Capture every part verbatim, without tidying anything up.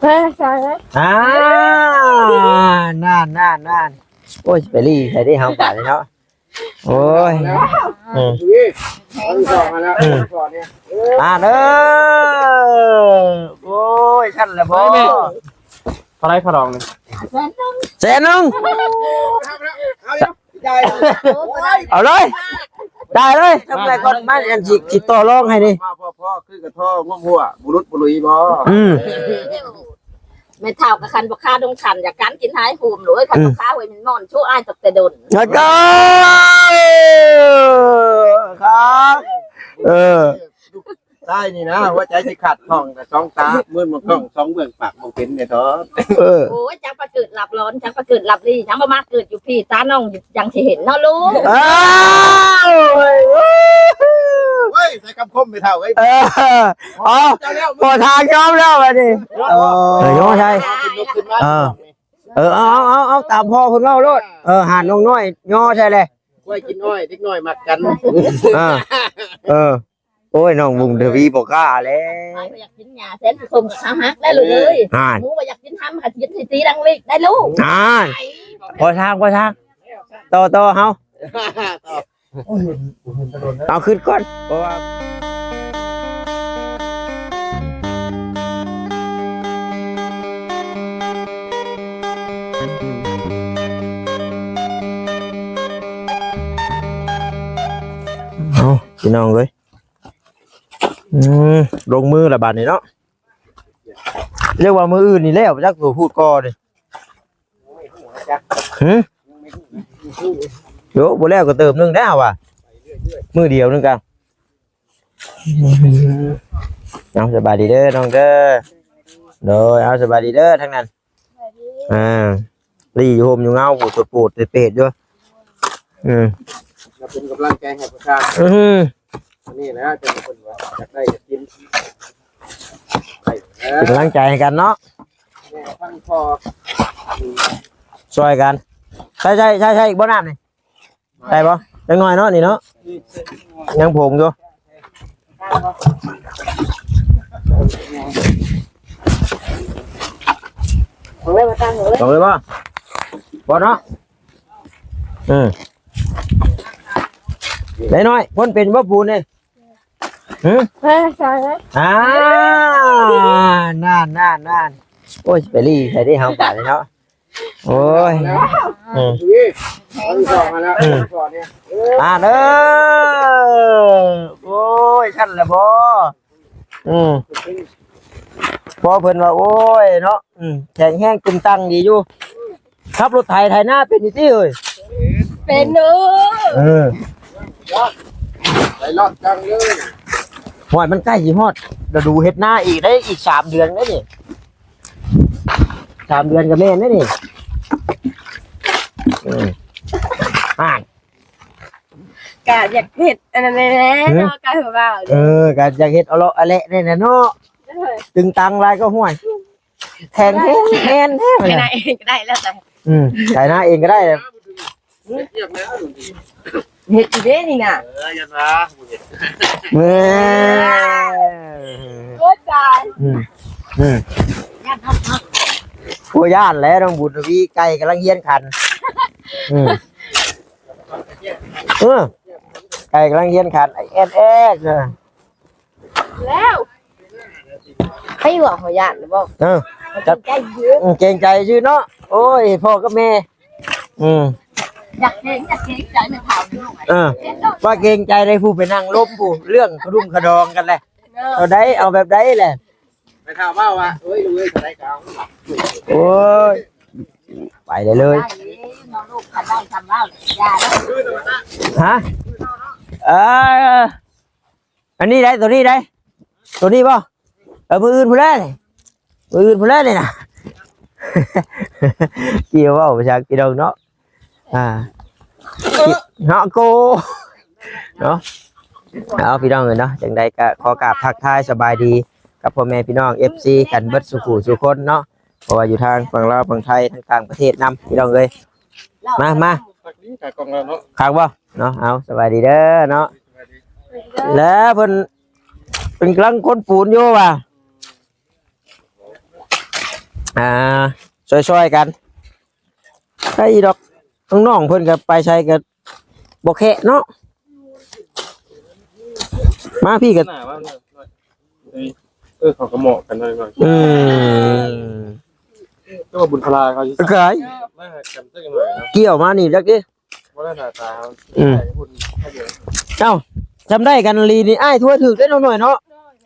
เออใช่แล้ว อ่า นั่นนั่นนั่น โอ้ย ไปรีใส่ได้เฮาบาดนี้เนาะ โอ้ย อืม เอาอีกสองมาแล้ว อืม เอาอีกสองเนี่ย อ่าเด้อ โอ้ย ชั้นละบ่ ไม่ ไม่ เท่าไรขะดองนี่ แสนหนึ่ง เอาเลย เอาเลย ได้เลย ทำอะไรก่อน มา อันสิ สิต่อรองให้นี่ มาพ่อๆ คือกระท่องมหัว บุรุษบุรุยบ่ อืม แม่เฒ่ากับคันบ่ค่าดงคัน อยากกันกินหายโหมเลย คัน อืม บ่ค่าหวยมันนอน ชั่วอ้ายตกแต่ดน แล้วก็ ครับ เออ ใต้นี่นะ หัวใจสิขาดท้องแต่สองตา มืดมันกล้องสองเบื้องปากบ่เป็นเนี่ยดอก เออ โอ้ย จังไปเกิดหลับร้อน จังไปเกิดหลับรี จังบ่มาเกิดอยู่พี่ ตาน้องยังสิเห็นเนาะลูก อ้าว เฮ้ย ใส่คำคมไม่เท่าไอ้ เออ อ๋อ เจ้าแล้ว พอทางยอมแล้วบัดนี้ เออ เออ ยอมใช่ ขึ้นลุกขึ้นมา เออ เออ เอา เอา เอา เอา ตามพ่อเพิ่นเว้าโลด เออ หาดน้องน้อย ยอมใช่เลย กล้วยกินอ้อย เด็กน้อยมักกัน อ่า เออ โอ้ย น้องบุ๋มทวีบ่กล้าแล้ว อยากกินหญ้าแสนสิคมกับข้าวหักได้เลย อ่า หมูว่าอยากกินทำหัดกินสิตีรังลิกได้ลูก อ่า พอทาง พอทาง ต่อ ต่อ เฮา เอาขึ้นก่อน เพราะว่า เอา พี่น้องเอ้ย อืม ลงมือละบาดนี้เนาะ เรียกว่ามื้ออื่นนี่แล้ว จักตัวพูดก่อนนี่ หึ โย บ่แล้วก็เติมหนึ่งได้ว่ะ มื้อเดียวหนึ่งกัน เอา สบายดีเด้อน้องเด้อ โดย เอา สบายดีเด้อทั้งนั้น อ่า รีอยู่โฮมอยู่เงา ปูดปูดเปดอยู่ อืม เราเป็นกำลังใจให้ประชาชน อืม อันนี้นะ จะเป็นคนว่าอยากได้อยากกิน ไป เป็นกำลังใจให้กันเนาะ แม่ทั้งพ่อ ช่วยกัน ใช่ ใช่ ใช่ ใช่ อีกบ่น้ำนี่ ได้บ่ จังหน่อยเนาะนี่เนาะ ยังผงอยู่ ของเล่นมาตั้งเลย ลองเลยบ่ บ่เนาะ อืม ได้น้อย พ่นเป็นบ่ปูนนี่ หึ เออใช่แล้ว อ่า นั่นนั่นนั่น โอ้ย ไปรีใส่ได้เฮาบาดนี้เนาะ โอ้ย อืม เอาอีกสองมาแล้ว อืม เอาอีกสองเนี่ย อ่าเด้อ โอ้ย ชั้นละบ่ อืม พอเพิ่นว่า โอ้ย เนาะ อืม แข็งแรงตึงตังดีอยู่ ขับรถไถไถนาเป็นอยู่ติเอ้ย เป็นเด้อ เออ ไปรอดจังเลย ฮอด มันใกล้สิฮอดฤดูเฮ็ดนาอีกได้ อีกสามเดือนแล้วนี่ สามเดือนก็แม่นแล้วนี่ อืม อ่าน กะอยากเฮ็ดอันนั้นแหละ หือ เนาะ กะคือว่า เออ กะอยากเฮ็ดเอาเลาะเอาแหละนี่แหละเนาะ เออ ตึงตังหลายก็ห่วย แทงแฮงแฮงแท้ ไปไหนเองก็ได้แล้วแต่ อืม ไถนาเองก็ได้ เฮ็ดอยู่เด้นี่น่ะ เออ อย่านะ เว้ย โอ้ยตาย อืม อืม ย่านเนาะ โอ้ย ย่านแล้วน้องบุญทวี ไก่กำลังเฮี้ยนขัน อืม เออ ไก่กำลังเฮี้ยนขัน ไอ้แอดแอด เออ แล้ว ให้ว่าเขาย่านหรือเปล่า เออ เขาเกรงใจเยอะ อืม เกรงใจซื่อเนาะ โอ้ย พ่อกับแม่ อืม อยากเกรง อยากเกรงใจแม่เฒ่าอยู่ เออ ว่าเกรงใจได้ผู้ไปนั่งล้มผู้ เรื่องขดุมขดองกันแหละ เออ เอาได้ เอาแบบใดแหละ ไปถามว่าว่า เอ้ย ลุงเอ้ย เท่าไหร่ก็เอา โอ้ย ไปเลยเลย ได้เลย เนาะลูก คันได้ทำเล่า อย่าเด้อ ฮะ เออ อันนี้ได้ ตัวนี้ได้ ตัวนี้บ่ เออ มื้ออื่นพู้นแหละนี่ มื้ออื่นพู้นแหละนี่นะ เกี่ยวเว้าไปจากพี่น้องเนาะ อ่า เนาะโก เนาะ เอาพี่น้องเอ้ยเนาะ จังใดก็ขอกราบทักทายสบายดีกับพ่อแม่พี่น้อง เอฟซี กันเบิดสู่ผู้สู่คนเนาะ เพราะว่าอยู่ทางฝั่งลาวฝั่งไทย ทางต่างประเทศนำพี่น้องเอ้ย มา มา คักบ่เนาะ เอา สบายดีเด้อเนาะ แล้วเพิ่น เพิ่นกำลังคนปูนอยู่ว่ะ อ่า ช่วยๆกัน ใครดอก น้องๆเพิ่นก็ไปไสก็บ่แคะเนาะ มาพี่ก็ หน้าว่าเออ เออ เขาก็เหมาะกันหน่อยหน่อย อืม ก็ว่าบุญพลาเขาสิ ขาย มาหากันจักหน่อยเนาะ เกี่ยวมานี่จักดิ บ่ได้หน้าตา อืม ใส่หุ่นเขาเดียว เอ้า จำได้กันลีนี่ อ้ายทั่วถึกได้น้องหน่อยเนาะ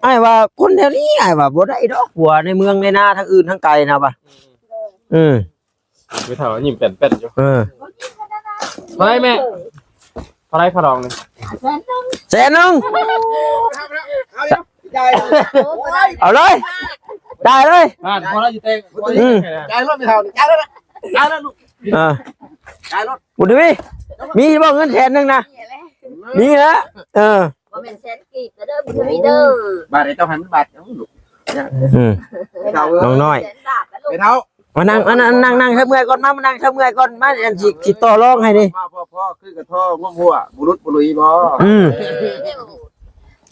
อ้ายว่าคนแถวนี้ อ้ายว่าบ่ได้ดอกผัวในเมืองในนาทางอื่นทางไกลนะปะ อืม อืม ไปเฒ่ายิ้มแป้นๆอยู่ เออ เท่าไหร่แม่ เท่าไหร่ค่าดองนี่ แสนหนึ่ง เอาเลย จ่ายเลย บ้านพอแล้วอยู่เต็ง อืม จ่ายรถไปเฒ่านี่ จ่ายแล้วนะ จ่ายแล้วลูก อ่า จ่ายรถ บุญทวี มีบ่เงินแสนหนึ่งนะ มีแล้ว เออ บ่แม่นแสนกีบนะเด้อ บุญทวีเด้อ บาทไอ้เจ้าหันบาท เอ้าลูก อืม เฒ่าเอ้ย น้องน้อย แสนบาทนะลูก ไปเฒ่า มานั่ง มานั่ง นั่ง นั่งเทิงเอื้อยก่อน มา มานั่งเทิงเอื้อยก่อน มา อันสิ สิต่อรองให้นี่ มาพ่อ พ่อ คือกระท่องมหัว บุรุษบุรุยบ่ อืม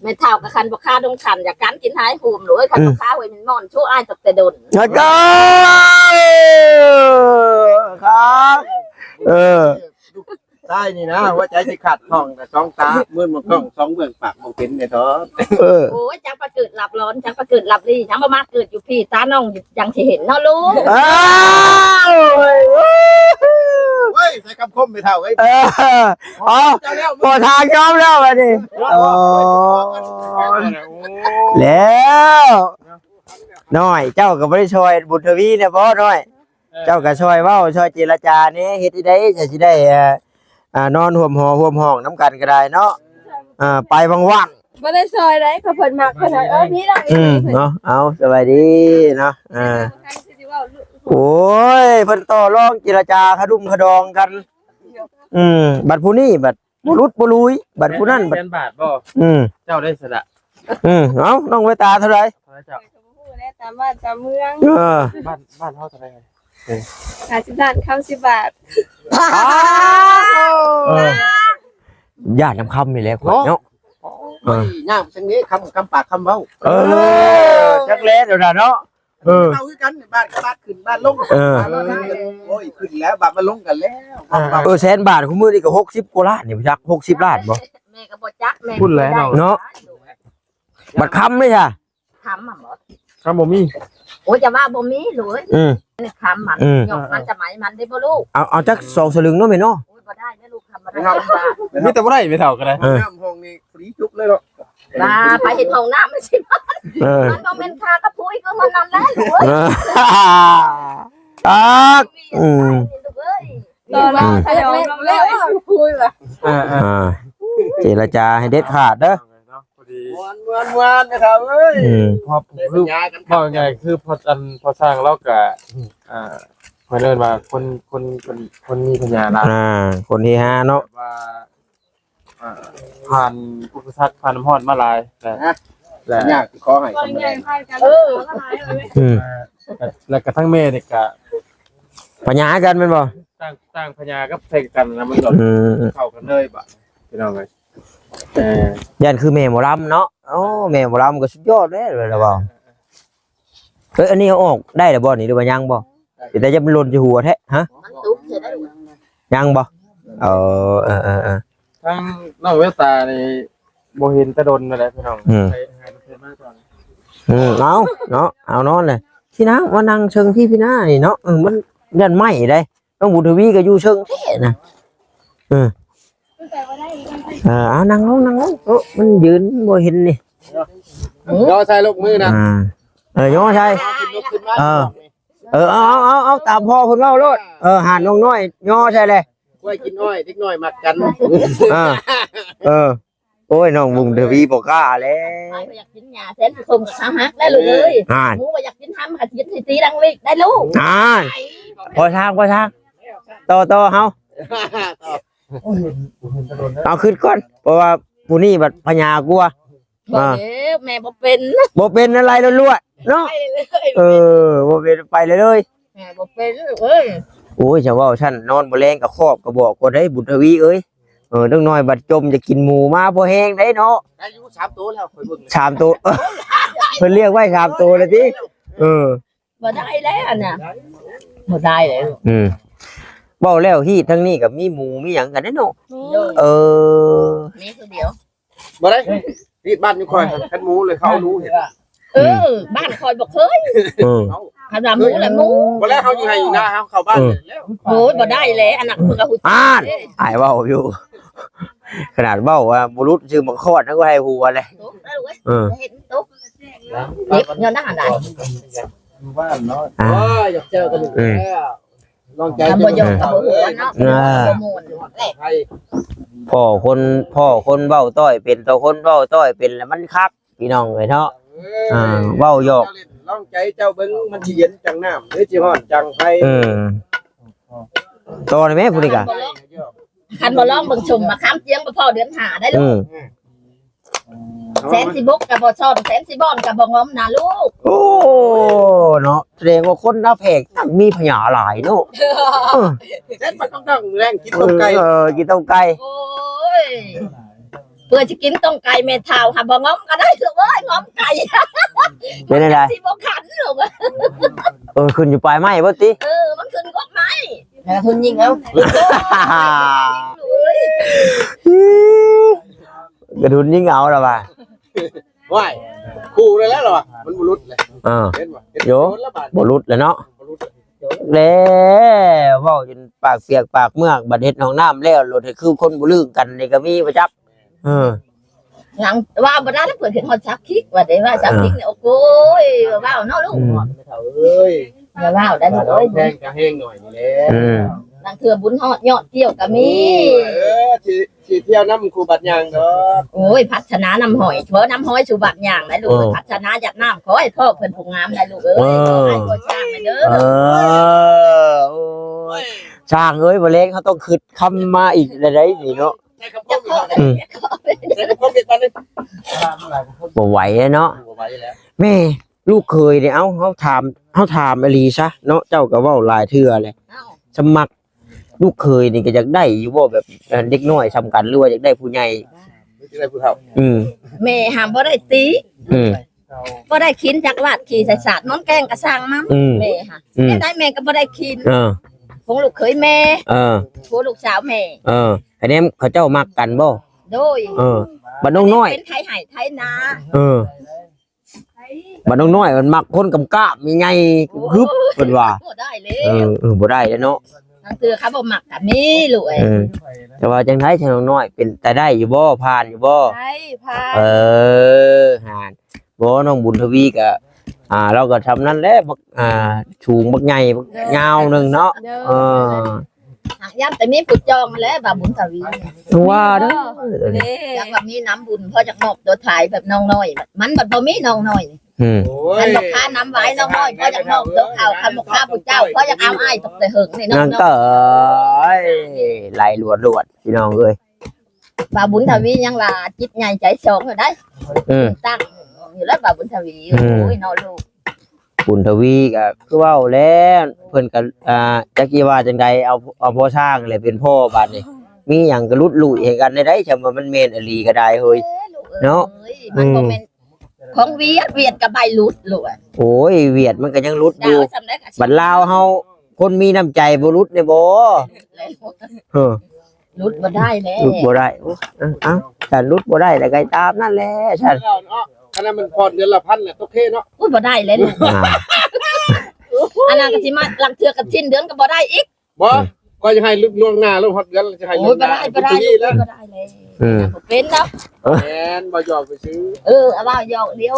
แม่เฒ่ากับคันบ่ค่าดงคัน อยากกันกินหายโหมเลย คัน อืม บ่ค่าหวยมันนอนชั่วอ้ายตกแต่ดน แล้วก็ ครับ เออ ใต้นี่นะ หัวใจสิขาดท้องแต่สองตา มืดมองกล้องสองเบื้องปากมองเป็นเนี่ยเถอะ เออ โอ้ย จังไปเกิดหลับร้อน จังไปเกิดหลับรี จังบ่มาเกิดอยู่พี่ ตาน้องยังสิเห็นเนาะลูก อ้าว เฮ้ย ใส่คำคมไปเฒ่าเอ้ย เออ อ๋อ เจ้าแล้ว พอทางยอมแล้วบัดนี้ อ๋อ แล้ว น้อย เจ้าก็บ่ได้ช่วยบุญทวีเนี่ยบ่น้อย เออ เจ้าก็ช่วยเว้า ช่วยเจรจาแหน่ เฮ็ดจั่งใด๋จะสิได้ เอ่อ อ่า นอนร่วมหอร่วมห้องนำกันก็ได้เนาะ อ่า ไปว่างๆ บ่ได้ซอยใด๋ เขาเพิ่นมักเพิ่นว่า เออ มีดอก อืม เนาะ เอา สบายดีเนาะ อ่า โอ้ย เพิ่นต่อรองเจรจาขะดุมขะดองกัน อืม บัดผู้นี้บัดบ่หลุดบ่หลุย บัดผู้นั้นบัด แสนบาทบ่ อืม เจ้าได้สละ อืม เอา น้องเวตาเท่าไหร่ เท่าไหร่เจ้า บ่ฮู้แหละ ตามบ้านตามเมือง เออ บ้าน บ้านเฮาเท่าไหร่ ห้าสิบล้าน คำสิบบาท อ้าว เออ ย่านนำคำนี่แหละข่อยเนาะ เนาะ เออ ย่างจังนี้ คำ คำปากคำเว้า เออ จักแลเดี๋ยวนะเนาะ เออ เฮาคือกัน บ้าน บ้านขึ้นบ้านลง เออ บ้านลง โอ้ย ขึ้นแล้ว บ้านมันลงกันแล้ว เออ เออ แสนบาท คู่มื้อนี้ก็หกสิบกว่าล้านนี่ จักหกสิบล้านบ่ แม่ก็บ่จัก แม่ พูดแล้วเนาะ เนาะ บัดคำเลยจ้ะ คำมันบ่ คำบ่มี โอ้ย อย่าว่าบ่มีเลย อืม นี่คำมัน อืม หยอกมันจะไหมมันได้บ่ลูก เอา เอาจักสองสลึงเนาะแม่เนาะ โอ้ย บ่ได้นะลูก คำบ่ได้ ครับ มีแต่บ่ได้ ไม่เท่ากันเลย เออ น้ำห้องนี่ฟรีจุกเลยเนาะ ว่าไปเฮ็ดห้องน้ำมันสิ เออ มันบ่แม่นค่ากระพุ้ยคือมันนั่นแหละลูกเอ้ย เออ อัก อืม ลูกเอ้ย ต่อรอง อืม ขยอมลงแล้ว กระพุ้ยว่ะ เออ เออ อ่า เจรจาให้เด็ดขาดเด้อ เนาะ พอดี ม่วน ม่วน ม่วนนะครับเอ้ย อืม พอ ได้ คือ ปัญญากัน เว้าง่ายๆ คือพออัน พอสร้างแล้วก็ อ่า เพิ่นเอิ้นว่าคน คน คน คนมีปัญญานะ อ่า คนเฮฮาเนาะ แบบว่า อ่า ผ่านอุปสรรค ผ่านน้ำร้อนมาหลาย และ นะ และ อยากขอให้สำเร็จ เออ อืม และ และกระทั่งแม่นี่ก็ ปัญญากันแม่นบ่ ต่าง ต่างพญากับไทยกันนะ มันก็ อืม เข้ากันเลยบาด พี่น้องเอ้ย เออ ย่านคือแม่หมอลำเนาะ โอ้ แม่หมอลำก็สุดยอดเลย แล้วเว้า เอ้ย อันนี้เอาออกได้แล้วบ่นี่ หรือว่ายังบ่ แต่จะมันหล่นใส่หัวแท้ ฮะ มันตุ๊กใส่ได้ ยังบ่ เออ เออ เออ เออ ทางน้องเวตานี่บ่เห็นแต่ดนนั่นแหละพี่น้อง อืม ไปหาเพิ่นมาก่อน อืม เอาเนาะ เอานอนเลย พี่นางมานั่งเชิงพี่ พี่นางนี่เนาะ เออ มันย่านไหม้ได้ น้องบุญทวีก็อยู่เชิงแท้นะ เออ เออ เอานั่งลง นั่งลง โอ้ มันยืนบ่เห็นนี่ ย่อใส่ลูกมือนะ อ่า เออ ย่อใส่ เอาขึ้น ยกขึ้นมา เออ เออ เอา เอา เอา เอา ตามพ่อเพิ่นเว้าโลด เออ หาน้องน้อย ย่อใส่เลย กล้วยกินอ้อย เด็กน้อยมักกัน อ่า เออ โอ้ย น้องบุญทวีบ่กล้าแล้ว ไปอยากกินหญ้าแสนคมกับขาหักได้เลย อ่า หมูก็อยากกินห้ำ กะทิตีดังลิกได้ลูก อ่า พอทาง พอทาง ต่อ ต่อเฮา เอาขึ้นก่อน เพราะว่าผู้นี้บัดพญากลัว บ่ อ่า แล้ว แม่บ่เป็น บ่เป็นอะไรล้วนๆเนาะ ไปเลย เออ บ่เป็น ไปเลยเลย แม่บ่เป็น เอ้ย โอ้ย จะเว้าซั่น นอนบ่แลงก็ครอบก็บอกก็ได้ บุญทวีเอ้ย เออ เด็กน้อยบัดจมจะกินหมูมาพอแฮงได้เนาะ ได้อยู่สามตัวแล้ว ข้อยเบิ่ง สามตัว เพิ่นเลี้ยงไว้สามตัวแล้วติ เออ บ่ได้แล้วอันน่ะ บ่ได้แล้ว อืม เว้าแล้วฮีดทั้งนี้ก็มีหมูมีหยังกันเด้เนาะ มี เออ มีคือเดียว บ่ได้ ฮีดบ้านอยู่ข่อย คันหมูเลยเขาเอาหนูเห็น เออ บ้านข่อยบ่เคย เออ คันว่าหมูแหละหมู บ่แล้วเขาอยู่ไฮ่อยู่นาเขาเข้าบ้าน เออ แล้ว โอ้ย บ่ได้แล้ว อันนั้นเพิ่นก็ฮู้จัก อ่าน เด้ อ้ายเว้าอยู่ ขนาดเว้าว่าบ่หลุดชื่อมังคอดนั่นก็ให้หัวเลย ตกแล้วเว้ย เออ เห็นตก เด็กย้อนหน้าได้ อยู่บ้านเนาะ อ่า โอ้ย อยากเจอกันอีก อืม แล้ว ลองใจ ทำบ่ยอมกับบ่หัวเนาะ อ่า บ่ม่วนแหละ พ่อคน พ่อคนเว้าต้อยเป็น ต่อคนเว้าต้อยเป็นแล้วมันคัก พี่น้องเอ้ยเนาะ เออ อ่า เว้าหยอก เจ้าเล่นลองใจเจ้าเบิ่ง มันสิเย็นจังน้ำ หรือสิร้อนจังไฟ เออ ต่อได้ไหมผู้นี้กะ คันบ่ลองเบิ่งชมมาค้ามเจียงบ่พอเดือนห้าได้ลูก อืม แสนสิบกก็บ่ชอบ แสนสิบอนก็บ่งอมนะลูก โอ้ เนาะ แสดงว่าคนหน้าแพงตั้งมีพญาหลายเนาะ เออ เส้นมันต้องดังแรงกินต้มไก่ เออ กินต้มไก่ โอ้ย เพื่อสิกินต้มไก่แม่เฒ่าค่ะ บ่งอมก็ได้ลูกเอ้ย งอมไก่ เป็นอะไร สิบ่ขันลูก เออ ขึ้นอยู่ปลายไม้บ่ติ เออ มันขึ้นกกไม้ แล้วทุนยิงเอา กระทุนยิงเอาละว่ะ ว้าย คู่เลยแล้วเหรอวะ มันบ่หลุดเลย อ่า เห็นบ่ เห็น โย บ่หลุดแล้วบาด บ่หลุดแล้วเนาะ บ่หลุดเลย แล้วเว้าจนปากเปียกปากเมือก บัดเฮ็ดห้องน้ำแล้ว โลดให้คือคนบ่ลืมกันนี่ก็มีบ่จัก เออ หลังว่าบ่ได้แล้วเพิ่นเห็นฮอดซักคิกว่าได้ว่าซักคิกนี่ โอ้โกย ว่าเว้าเนาะลูก อืม เอ้ย อย่าเว้าได้ลูกเอ้ย แพงก็แฮงหน่อยนี่แหละ อืม บางเทื่อบุญฮอดยอดเกี่ยวก็มี เออ สิ สิเที่ยวนำครูบาดย่างดอก โอ้ย พัฒนานำหอย เพราะนำหอยสู่บาดย่างได้ลูก เออ พัฒนาจากน้ำขอให้พ่อเพิ่นผู้งามได้ลูกเอ้ย เออ ขอให้พ่อสร้างให้เด้อ เออ โอ้ย สร้างเอ้ย บ่แลงเขาต้องคิดคำมาอีกได้นี่เนาะ ใช้คำพูดอีกแล้ว อืม ใช้คำพูดอีกตอนนี้ บ่ไหวแล้วเนาะ บ่ไหวแล้ว แม่ ลูกเขยเนี่ย เอ้า เฮาถาม เฮาถามอีหลีซะเนาะ เจ้าก็เว้าหลายเทื่อแหละ เอ้า สมัครลูกเขยนี่ก็อยากได้อยู่บ่ แบบ เอ่อ เด็กน้อยส่ำกัน หรือว่าอยากได้ผู้ใหญ่ อยากได้ผู้เฒ่า อืม แม่ห้ามบ่ได้ติ อืม บ่ได้ขินจักลาดขี้ใส่สาดนอนแกงกะซ่างมัน อืม แม่ฮะ อืม จังได๋แม่ก็บ่ได้ขิน เออ ของลูกเขยแม่ เออ ผัวลูกสาวแม่ เออ อันนี้เขาเจ้ามักกันบ่ โดย เออ บัดน้องน้อย เป็นไถไฮ่ไถนา เออ บัดน้องน้อยมันมักคนกำกล้ามใหญ่ๆ โอ้ย ฮึบ เพิ่นว่า บ่ได้เลย เออ เออ บ่ได้แล้วเนาะ บางเทื่อเขาบ่มักก็มีลูกเอ้ย เออ แต่ว่าจังได๋ ถ้าน้องน้อยเป็นตาได้อยู่บ่ ผ่านอยู่บ่ ได้ ผ่าน เออ ผ่าน บ่ น้องบุญทวีก็ อ่า เราก็ทำนั่นแหละ บัก อ่า สูงบักใหญ่ บัก โดย ยาวหนึ่งเนาะ โดย เออ หากย่ำแต่มีผู้จองมาแล้วบ่าวบุญทวีเนี่ย ว่าเด้อ เด้ อยากว่ามีน้ำบุญ เพราะอยากมอบตัวถ่ายแบบน้องน้อย มันบัดบ่มีน้องน้อยนี่ อืม โอ้ย คันบ่ค้าน้ำไว้น้องน้อย เพราะอยากมอบตัวเขา คันบ่ค้าผู้เจ้า เพราะอยากเอาอ้ายตกแต่เหิงนี่น้อง นั่นก็ เอ้ย ไหลหลวดๆ พี่น้องเอ้ย บ่าวบุญทวียังว่าจิตใหญ่ใจสองอยู่ได้ อืม ตั้งอยู่แล้วบ่าวบุญทวี อืม โอ้ยเนาะลูก บุญทวีก็คือเว้าแล้ว เพิ่นก็ อ่า จักสิว่าจังใด เอา เอาพ่อช้างแหละเป็นพ่อบัดนี้ มีหยังก็หลุดลุ่ยให้กันได้ จำว่ามันแม่นอีหลีก็ได้เฮ้ย เอ้ยลูกเอ้ย เนาะ มันบ่แม่น อืม ของเวียด เวียดก็ใบหลุดลูกอะ โอ้ย เวียดมันก็ยังหลุดอยู่ ดาวจำได้ก็ บัดลาวเฮา คนมีน้ำใจบ่หลุดได้บ่ เออ หลุดบ่ได้แล้ว หลุดบ่ได้ โอ้ เอ้า เอ้า ถ้าหลุดบ่ได้แล้วก็ตามนั่นแหละ ฉัน เนาะ อันนั้นมันผ่อนเดือนละพันน่ะ โอเคเนาะ อุ้ย บ่ได้แล้วลูก อ่า อันนั้นก็สิมาลังเทื่อกันสิ้นเดือนก็บ่ได้อีก บ่ อืม ก็จะให้ล่วงหน้า ล่วงฮอดเดือน จะให้ โอ้ย ล่วงหน้า บ่ได้ บ่ได้ บ่ได้ ลูก แล้ว บ่ได้แล้ว อืม บ่เป็นแล้ว เออ แม่น บ่หยอกไปซื้อ เออ เอาว่าหยอกเดียว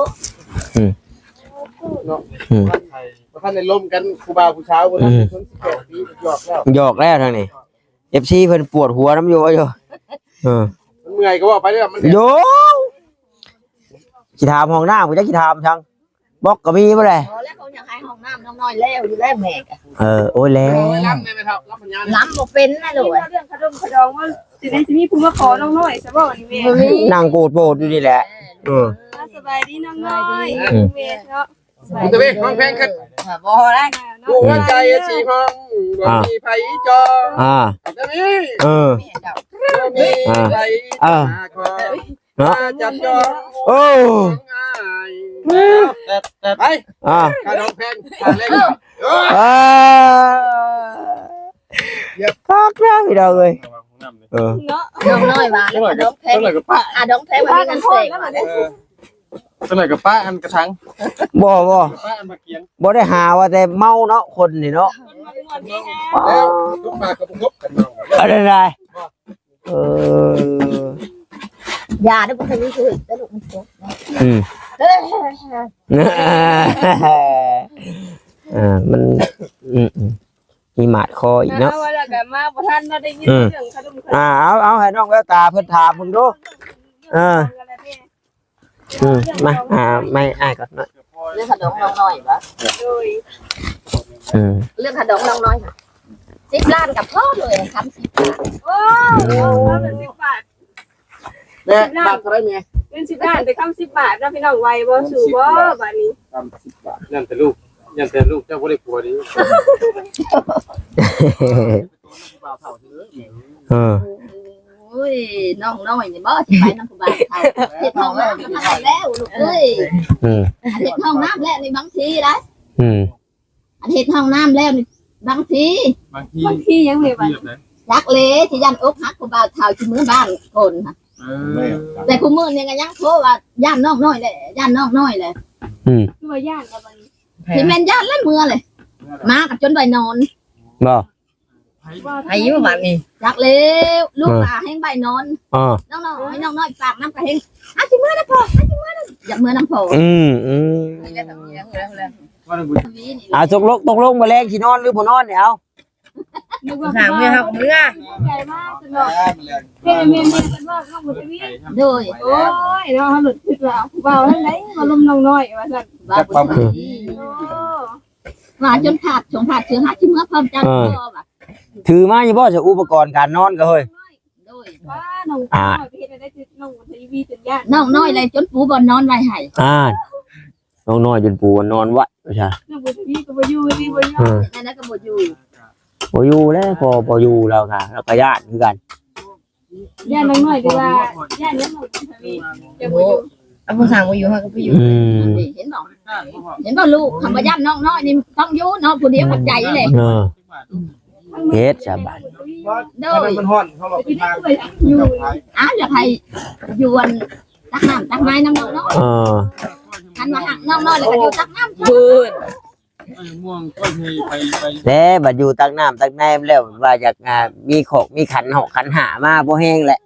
อืม เนาะ อืม บ่ทันได้ลมกัน ผู้บ่าวผู้สาว บ่ทันได้ อืม ถึงสิบแปดปี หยอกแล้ว หยอกแล้วทางนี้ เอฟซี เพิ่นปวดหัวนำอยู่ อยู่ เออ มันเมื่อยก็ว่าไปเด้อ มัน โย สิถามห้องน้ำ กูจักสิถามช่าง บอกก็มีบ่แหละ พอแล้ว เขาอยากให้ห้องน้ำน้องน้อยแล้วอยู่แล้วแม่ก็ เออ โอ้ย แล้ว โอ้ย ล้ำเลยแม่เฒ่า ล้ำพญา ล้ำบ่เป็นนะลูก เรื่องขนมขนมว่าสิได้สิมีผู้มาขอน้องน้อยซะบ่นี่แม่ บ่มี นั่งโกรธโปดอยู่นี่แหละ เออ อ่า สบายดีน้องน้อย อืม แม่เนาะ มันจะมีห้องแพงขึ้น อ่า บ่ได้ ผู้หัวใจสีห้อง บ่มีไผจอง อ่า จะมี เออ บ่มีไผ อ่า มาขอ เนาะ จับจอง โอ้ แต่แต่ไป อ่า ค่าดองแพง ค่าแรง อ่า เยียบ คักนะพี่น้องเอ้ย เออ เนาะ น้องน้อยว่า จังหน่อยก็ จังหน่อยก็ปะ อ่ะดองแพงมามีเงินเสก เออ จังหน่อยก็ปะอันกระถาง บ่ บ่ ปะอันมาเกียง บ่ได้หาว่าแต่เมาเนาะ คนนี่เนาะ เออ ทุกปากก็บ่คบกันเนาะ อะไรนะ เออ อย่าได้บ่เคยมีคือแต่ลูกมันตก อืม เฮ้ย อ่า มัน อืม อืม มีหมาดคออีกเนาะ เอาไว้แล้วกัน มาบ่ทันเนาะ ได้ยิน อืม เรื่องขนม อ่า เอา เอา ให้น้องแววตาเพิ่นถามเพิ่นดู เออ อืม มา อ่า ไม่อ้ายก่อนเนาะ เรื่องขนมน้องน้อยบ่ โดย อืม เรื่องขนมน้องน้อยค่ะ สิบล้านกับพ่อเลย คำสิบล้าน โอ้ อืม คำละสิบบาท แม่ บาทเท่าไหร่แม่ เงินสิบล้าน แต่คำสิบบาทเนาะพี่น้อง ไหวบ่ สู้บ่ บาทนี้ คำสิบบาท ย้านแต่ลูก ย้านแต่ลูกเจ้าบ่ได้ผัวดิ บ่าวเฒ่าเด้อ เออ โอ้ย น้องน้อยนี่บ่สิไปนำผู้บ่าวเฒ่า เฮ็ดห้องน้ำแล้วลูกเอ้ย อืม เฮ็ดห้องน้ำแล้วนี่บางทีได้ อืม อันเฮ็ดห้องน้ำแล้วนี่บางที บางที บางทียังไงวะ บางทีแบบไหน จักเลย สิย้านอกหักผู้บ่าวเฒ่า สิมื้อบ้านคนค่ะ เออ แต่ผู้มื้อนี่ก็ยังโทรว่าย้านน้องน้อยแหละ ย้านน้องน้อยแหละ อืม คือว่าย้านแล้วบัดนี้ สิแม่นย้านแล้วเมื่อเลย มากับจนไปนอน บ่ ไผอยู่บ้านนี่ จักแล้ว ลูก เออ หลานแฮงไปนอน เออ น้องน้อย น้องน้อยปากน้ำกะแฮง อ่ะสิมื้อนะพ่อ อ่ะสิมื้อนะ อยากมื้อนำพ่อ อืม อืม ว่าแล้วบุญ อ่ะ ตกลง ตกลงมาแลงสินอนหรือบ่นอนเนี่ย เอา นึกว่า ถามเมื่อเฮาเมื่อ ใจมากสนุก เฮ้ย แม่นๆ เพิ่นว่าน้องบุญทวี โดย โอ้ย เนาะ เฮาหลุดคิดว่าผู้บ่าวนั่นแหละมาลมน้องน้อยว่าซั่น ว่าบุญทวี โอ้ ว่าจนขาดสงขาดเชิงหาที่เมื่อพร้อมจัง เออ พ่อว่ะ ถือมาอยู่บ่ อุปกรณ์การนอนก็เฮ้ย โดย ว่าน้อง อ่า น้องไปเฮ็ดอะไรคือน้องบุญทวีจนย้าน น้องน้อยเลยจนปูบ่อนนอนไว้ให้ อ่า น้องน้อยจนปูบ่อนนอนไว้ ว่าซั่น น้องบุญทวีก็บ่อยู่ นี่บ่อยู่ เออ นั่นน่ะก็บ่อยู่ บ่อยู่แล้ว พอ พออยู่แล้วค่ะ แล้วก็ย้านคือกัน ย้านน้องน้อยดีกว่า ย้านน้องบุญทวีจะบ่อยู่ เอาผู้สาวบ่อยู่ เฮาก็บ่อยู่ อืม เห็นบ่ เห็นบ่ลูก คำว่าย้านน้องน้อยนี่ต้องอยู่เนาะ ผู้เดียวเข้าใจเลย เออ เฮ็ดซะบัด โดย มันฮ้อน เขาบอกเป็นทาง อยู่ อ่ะ อยากให้อยู่อันตักน้ำตักไม้นำน้องน้อย เออ คันว่าหักน้องน้อยแล้วก็อยู่ตักน้ำ เพิ่น เอ้ย ม่วงก็เฮไป ไป แต่บัดอยู่ตักน้ำตักไม้แล้ว ว่าอยาก อ่า มีขอกมีขันหอกขันหามาบ่แฮงแหละ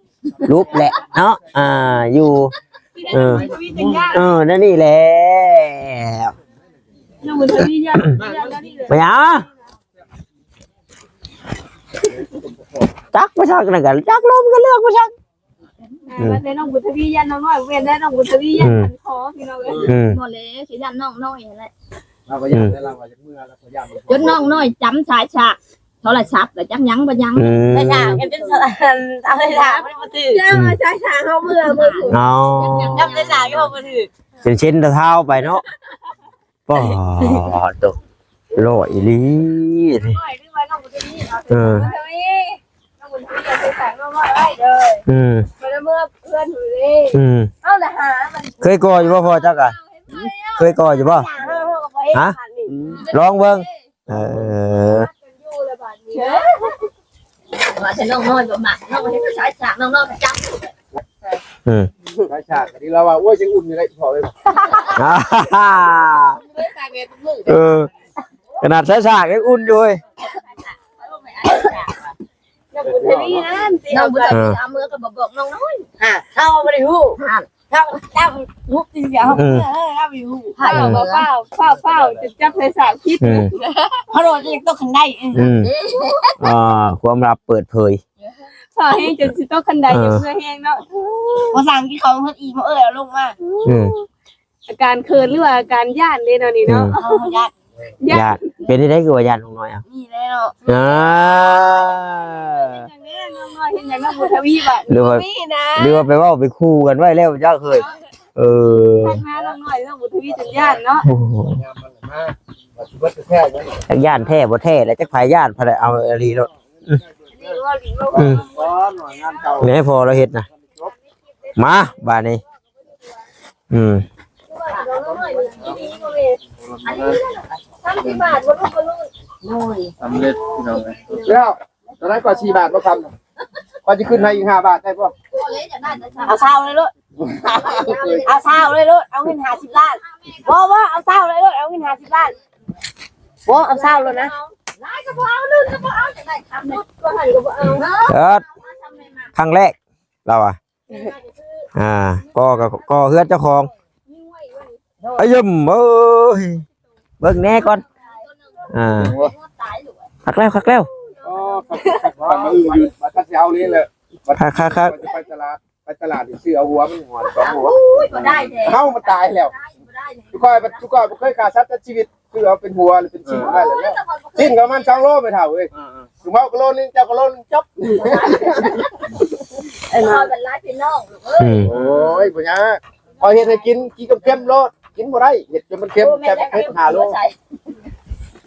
ลุบแหละเนาะ อ่า อยู่ เออ เออ นั่นนี่แหละ น้องบุญทวีย้าน ย้านแล้วนี่เลย ไปหา จักไปซักนั่นกัน จักลมกันเลือกไปซัก อ่า อืม ว่าแต่น้องบุญทวีย้านน้องน้อย เว้นได้น้องบุญทวีย้าน อืม ขันคอพี่น้องเอ้ย อืม บ่แล้วสิย้านน้องน้อยนั่นแหละ เราก็ย้าน อืม แล้วเราก็ย้านเมื่อ เราก็ย้าน จนน้องน้อยจำสายสากโทรศัพท์แล้วจักหยังบ่หยัง อืม สายสากกันจนสะ เอาสายสากมันบ่ถืก อืม สายสากเฮาเมื่อ เมื่อ อ๋อ จำสายสากเฮาบ่ถืก จนเช็นแต่เท้าไปเนาะ ป้อ ตก ร้อยอีหลี ร้อยหรือว่าน้องบุญทวีเนาะ เออ บุญทวี น้องบุญทวีเอาไปฝากน้องน้อยไว้เด้อ อืม ไปละเมื่อเพื่อนอยู่เด้ อืม เอาละหามัน เคยก่ออยู่บ่พ่อจักอะ เคยก่ออยู่บ่ ฮะ ลองเบิ่ง เออ อยู่ละบาดนี้ ว่าแต่น้องน้อยบ่มัก น้องเห็นสายสากน้องน้อยก็จับ อืม สายสากอันนี้เราว่า โอ้ย ยังอุ่นอยู่เลย พอเลย อ่าฮ่าฮ่า เออ ขนาดสายสากยังอุ่นอยู่เว้ย น้องบุญทวีนั่นสิ น้องบุญทวี เออ เอามือก็บอกบอกน้องน้อย อ่ะ เฮาบ่ได้ฮู้ อ่ะ เฮา เฮาฮู้จริงเดียว อืม เออ เฮาบ่ฮู้ เฮาบ่ฟ้าว ฟ้าว ฟ้าว จะจับใส่สาวคิด อืม เฮาโดดจากตกคันได อืม อ่า ความลับเปิดเผย ฟ้าวแฮงจนสิตกคันได เออ เมื่อยแฮงเนาะ บ่สั่งกินข้าวเพิ่นอีก มาเอิ้นเอาลงมา อืม อาการเขินหรือว่าอาการย้านเด้เนาะนี่เนาะ อืม เอาย้าน ย้าน ย้าน เป็นได้คือว่าย้านลุงน้อยอ่ะ นี่แหละเนาะ อ่า อย่างนี้น้องน้อยเห็นอย่างน้องบุญทวีบ่ะ หรือว่า นี่นะ หรือว่าไปเว้าไปคู่กันไว้แล้วเจ้าเคย เออ ทักหาน้องน้อยน้องบุญทวีจนย้านเนาะ โอ้โห จักย้านแท้บ่แท้แล้วจักไผย้านไผเอาอีหลีโลด นี่ว่าหลีว่า อืม อ๋อ หน่วยงานเก่า แหน่พอเราเฮ็ดนะ มาบาดนี้ อืม สำเร็จพี่น้องเอ้ย แล้วตอนนั้นก็สี่บาทมาคำก็จะขึ้นให้อีกห้าบาทได้ป่ะ เอาเศร้าเลยลูกเอาเศร้าเลยลูกเอาเงินห้าสิบล้านบ่บ่เอาเศร้าเลยลูกเอาเงินห้าสิบล้านบ่เอาเศร้าเลยนะ ร้ายก็บ่เอาลื่นก็บ่เอาจังได๋ทำรถก็หันก็บ่เอา เออครั้งแรกเราอะอ่า ก็ก็ก็เฮือนเจ้าของ อายุมเอ้ย เบิ่งแหน่ก่อน อ่า คักแล้ว คักแล้ว อ๋อครับครับครับมาอือยืนมาทัดเช้านี้เลย คักคักคัก ไปตลาดไปตลาดซื้อเอาหัวมันหัวสองหัว ก็ได้แท้ เฮ้ามันตายแล้วทุกคนทุกคนบ่เคยขาดสัตว์ชีวิตคือเอาเป็นหัวหรือเป็นชิ้นได้แล้วชิ้นประมาณสองโลไม่เท่าเว้ยคือเมาก็โลนึงเจ้าก็โลนึงจบ เออเป็นร้ายพี่น้องลูกเอ้ย อืม โอ้ยบ่ยากพอเฮ็ดให้กินกินกับเค็มโลดกินบ่ได้เฮ็ดจนมันเค็มแค่เผ็ดห้าโล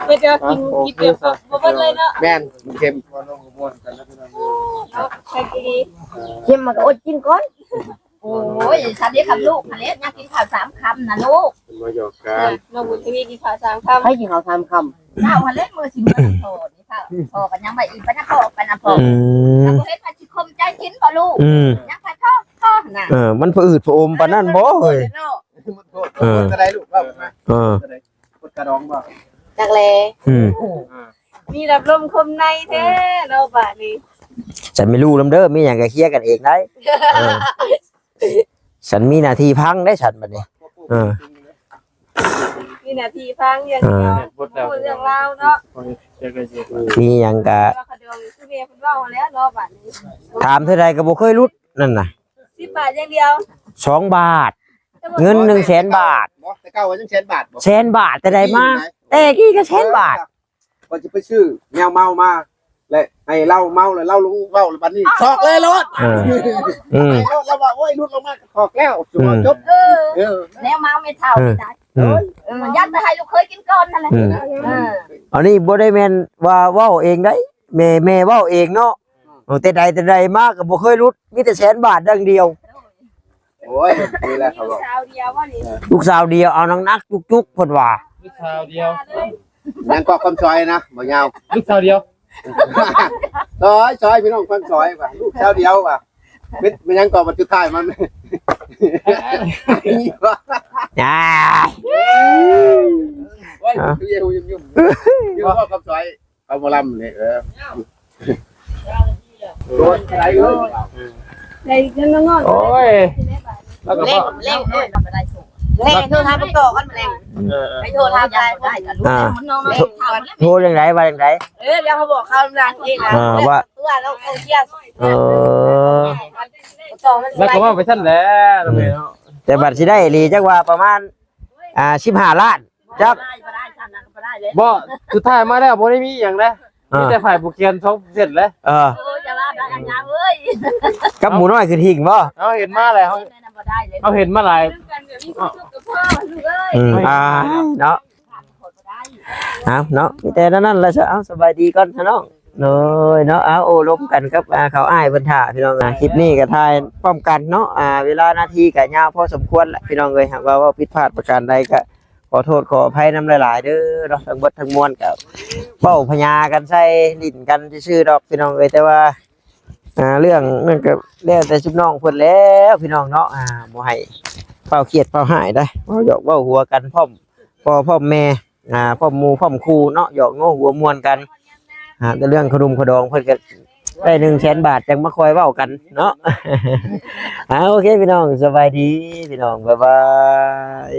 เพิ่นจะกินกินแบบบ่เบิดเลยเนาะ แม่นมันเค็ม ใครกินดี เค็มมันก็อดกินก่อน โอ้ยฉันได้คำลูกมาแล้วยังกินข้าวสามคำนะลูก เป็นมาหยอกกัน น้องบุญทวีกินข้าวสามคำ ให้กินข้าวสามคำ เจ้าหันเล่นมือสิมือโตนี่ค่ะพ่อกันยังไปอีกปะนะพ่อกันนะพ่อ อืม แล้วก็เห็นว่าสิคมใจกินบ่ลูก อืม ยังไปพ่อพ่อน่ะ เออ มันผะอืดผะอมปานนั้นบ่เฮ้ย เออจะได้ลูกว่ามา เออ ปวดกระดองบ่ จักแล อืม มีรับลมคมในแท้เนาะบาดนี้ ฉันไม่รู้ลำเด้อ มีหยังก็เคลียร์กันเองได้ เออ ฉันมีหน้าที่พังได้ฉันบัดนี้ เออ มีหน้าที่ฟังอย่างเดียว อ่า พูดเรื่องราวเนาะ มีหยังก็ ว่าขะดวงคือแม่เพิ่นเว้าแล้วเนาะบาดนี้ ถามเท่าใดก็บ่เคยหลุดนั่นน่ะ สิบบาทอย่างเดียว สองบาท เงินหนึ่งแสนบาท บ่แต่เก่าว่ายังแสนบาทบ่ แสนบาทแต่ใดมา แต่กี้ก็แสนบาท ก็จะไปซื้อแนวเมามา และให้เราเมาแล้วเราลงเว้าแล้วบัดนี้ถอกเลยโลด เออ อืม ถอกเลยโลดแล้วว่าโอ้ยหลุดลงมาถอกแล้วจบ อืม จบ เออ เออ แนวเมาไม่เท่า เออ ได้ อืม เออยัดไปให้ลูกเคยกินก่อนนั่นแหละ อืม เออ อันนี้บ่ได้แม่นว่าเว้าเองได้ แม่แม่เว้าเองเนาะ เออ แต่ใดแต่ใดมาก็บ่เคยหลุด มีแต่แสนบาทดังเดียว โอ้ยนี่แหละเขาบอก สาวเดียวว่านี่ ลูกสาวเดียวเอานักๆจุกๆเพิ่นว่า ลูกสาวเดียว ยังก็ความซอยนะบ่ยาว ลูกสาวเดียว ซอยซอยพี่น้องความซอยว่ะลูกสาวเดียวว่ะเป็นเป็นยังก่อนวันสุดท้ายมัน อ่า โอ้ยยุ่มยุ่มยุ่มยุ่มว่าความซอยเอาหมอลำนี่เออโดนอะไรเออ ในเรื่องนอน โอ้ย แล้วก็ เล่ พ่ น อ เล่นเออแม่โทรหาประกอบกันมาแรง เออ ไปโทรหาประกอบกัน อ่า มันนอนไม่เท่า โทรยังไงว่ายังไง เออเดี๋ยวเขาบอกเขาดังเองนะ อ่าว่า ตัวเราโอเชีย เออ ต่อมัน แล้วก็ว่าไปท่านแหละน้องเมย์เนาะ แต่บัตรสิได้อีหลีจักว่าประมาณ อ่าสิบห้าล้านจัก บ่สุดท้ายมาแล้วบ่ได้มีอย่างนะ อ่า มีแต่ฝ่ายผู้เขียนสองเสร็จแล้ว เออ เออจะว่าได้ยังไงเว้ย กับหมูน้อยคือทิ้งบ่ เอาเห็นมาแล้ว แม่นำบ่ได้เลย เอาเห็นมาหลาย อืมอ่าเนาะ เอาเนาะมีแต่นั้นนั่นแหละเช้าเอาสบายดีก่อนเนาะโดยเนาะเอาโอ้ลมกันครับอ่าเขาอ้ายเพิ่นถ่าพี่น้องอ่าคลิปนี้ก็ถ่ายพร้อมกันเนาะอ่าเวลานาทีก็ยาวพอสมควรแหละพี่น้องเอ้ยหากว่าเว้าผิดพลาดประการใดก็ขอโทษขออภัยนำหลายๆเด้อเนาะทั้งเบิดทั้งมวลก็เว้าพยากันใส่ลิ้นกันซื่อๆดอกพี่น้องเอ้ยแต่ว่าอ่าเรื่องนั่นก็แล้วแต่ชุมน้องเพิ่นแล้วพี่น้องเนาะอ่าบ่ให้เฝ้าเครียดเฝ้าหายได้เว้าหยอกเว้าหัวกันพร้อม พ่อพ่อแม่ อ่า พ่อหมู่พ่อครูเนาะ หยอกโน้หัวม่วนกัน อ่า แต่เรื่องขนมขนองเพิ่นก็ได้หนึ่งแสนบาทจังมาคอยเว้ากันเนาะ อ่า โอเคพี่น้อง สบายดีพี่น้อง บ๊ายบาย